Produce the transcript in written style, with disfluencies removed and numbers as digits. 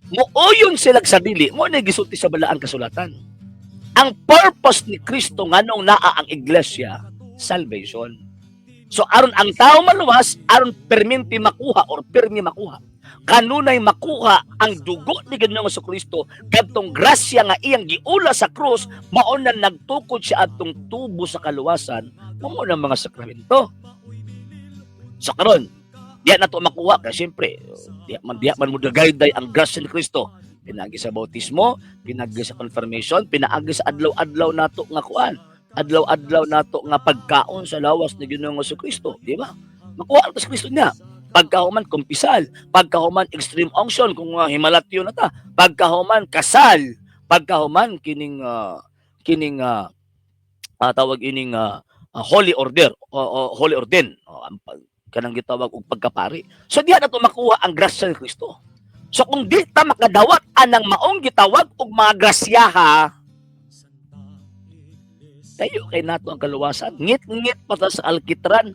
Muuyon sila sa dili, mao na gisulti sa Balaang Kasulatan. Ang purpose ni Kristo nganong naa ang iglesia, salvation. So aron ang tao maluwas, aron perminti makuha or pirmi makuha. Kanunay makuha ang dugo ni Ginoong Kristo kadtong grasya nga iyang giula sa krus, mao na nagtukod siya atong tubo sa kaluwasan, mao na mga sakramento. So karon, diya na to makuha kay siyempre diya man mo dagayday ang grasya ni Kristo. Pinaagi sa bautismo, pinaagi sa confirmation, pinaagi sa adlaw-adlaw nato nga kuan, adlaw-adlaw nato nga pagkaon sa lawas ni Ginoong Kristo, di ba? Makuha ang sa Kristo niya. Pagkahuman kumpisal, pagkahuman extreme unction kung himalatyo na ta, pagkahuman kasal, pagkahuman kining tawag ining holy order o holy orden o, ang kanang gitawag og pagkapari. So diha na to makuha ang grasya ni Kristo. So kung di ta makadawat anang maong gitawag og mga grasyaha, tayo kay nato ang kaluwasan. Ngit-ngit pa ta sa alkitran.